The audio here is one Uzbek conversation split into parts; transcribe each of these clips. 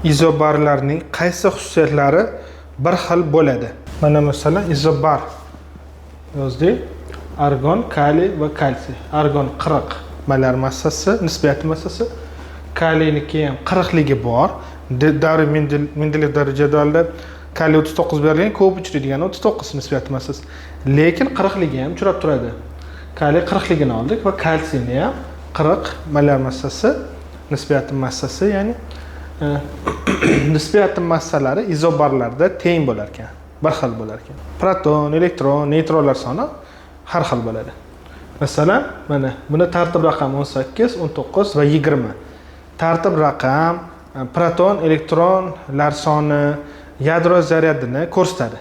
Izobarlarning qaysi xususiyatlari bir xil bo'ladi? Mana masalan, izobar yozdik. Argon, kaliy va kalsiy. Argon 40 molar massasi, nisbiy atom massasi. Kaliyniki ham 40ligi bor. Davriy Mendeleyev davriy jadvalida kaliy 39 berilgan, ko'p uchraydigan 39 nisbiy atom massasi. Lekin 40ligi ham uchrab turadi. Kaliy 40ligini oldik va kalsiyni ham 40 molar massasi, nisbiy atom massasi, ya'ni nisbiy atom massalari izobarlarda teng bo'lar ekan, bir xil bo'lar ekan. Proton, elektron, neytronlar soni har xil bo'ladi. Masalan, mana buni tartib raqami 18, 19 va 20. Tartib raqam proton, elektronlar soni, yadro zaryadini ko'rsatadi.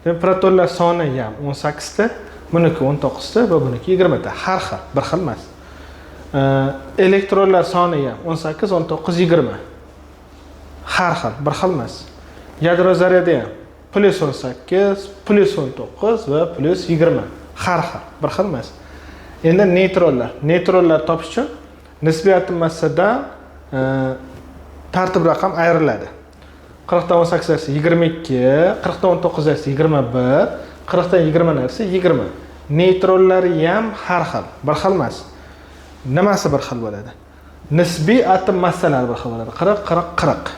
Demak, protonlar soni ham 18 ta, buniki 19 ta va buniki 20 ta. Har xil, bir xil emas. Elektronlar soni ham 18, 19, 20. Har xil, bir xil emas. Yadro zaryadi ham plyus 18, plyus 19 va plyus 20. Har xil, bir xil emas. Endi neytronlar. Neytronlar topish uchun nisbiy atom massadan tartib raqam ayriladi. 40 dan 18 ayirsa 22, 40 dan 19 ayirsa 21, 40 dan 20 ayirsa 20. Neytronlari ham har xil, bir xil emas. Nimasi bir xil bo'ladi? Nisbiy atom massalari bir xil bo'ladi. 40, 40, 40.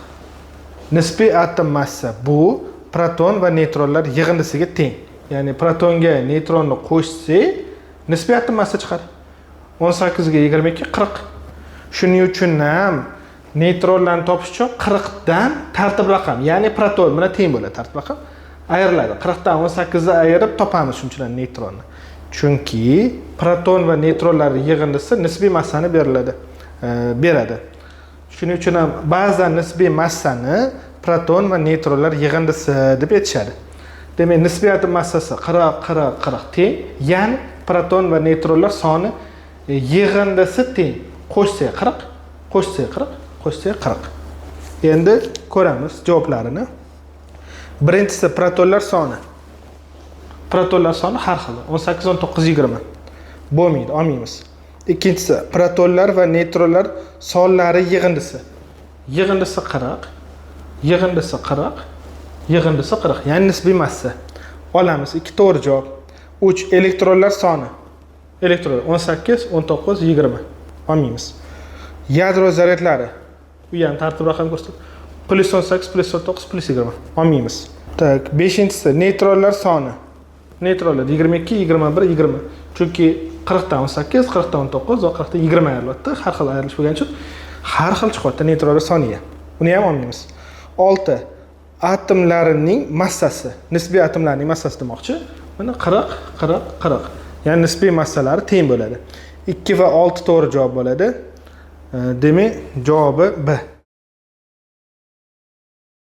Nisbiy atom massa bu proton va neytronlar yig'indisiga teng. Ya'ni protonga neytronni qo'shsak, nisbiy atom massa chiqadi. 18 ga 22, 40. Shuning uchun ham neytronlarni topish uchun 40 dan tartib raqam, ya'ni proton bilan teng bo'ladi tartib raqam ayriladi. 40 dan 18 ni ayirib topamiz shunchalar neytronni. Chunki proton va neytronlar yig'indisi nisbiy massani beradi. Shuning uchun ham ba'zan nisbiy massani proton va neytronlar yig'indisi deb aytishadi. Demak, nisbiy atom massasi 40, 40, 40 teng, ya'ni proton va neytronlar soni yig'indisi teng. Qo'shsak 40, qo'shsak 40, qo'shsak 40. Endi ko'ramiz javoblarini. Birinchisi protonlar soni. Protonlar soni har xil. 18, 19, 20. Bo'lmaydi, olmaymiz. Ikkinchisi protonlar va neytronlar sonlari yig'indisi. Yig'indisi 40, yig'indisi 40, yig'indisi 40, ya'ni nisbiy massa. Olamiz, ikki to'g'ri javob. 3, elektronlar soni. Elektron 18, 19, 20. Olmaymiz. Yadro zaryadlari. U ham tartib raqam ko'rsatadi. Plyus 18, plyus 19, plyus 20. Olmaymiz. Так, beshinchisi neytronlar soni. Neytronlar 22, 21, 20. Chunki 40 dan 18, 40 dan 19 va 40 dan 20 ayrilyapti. Har xil ayrilish bo'lgani uchun har xil chiqyapti neytronlar soniga. Uni ham olmaymiz. 6, atomlarining massasi, nisbiy atomlarning massasi demoqchi. Mana 40, 40, 40. Ya'ni nisbiy massalari teng bo'ladi. 2 va 6 to'g'ri javob bo'ladi. Demak, javobi B.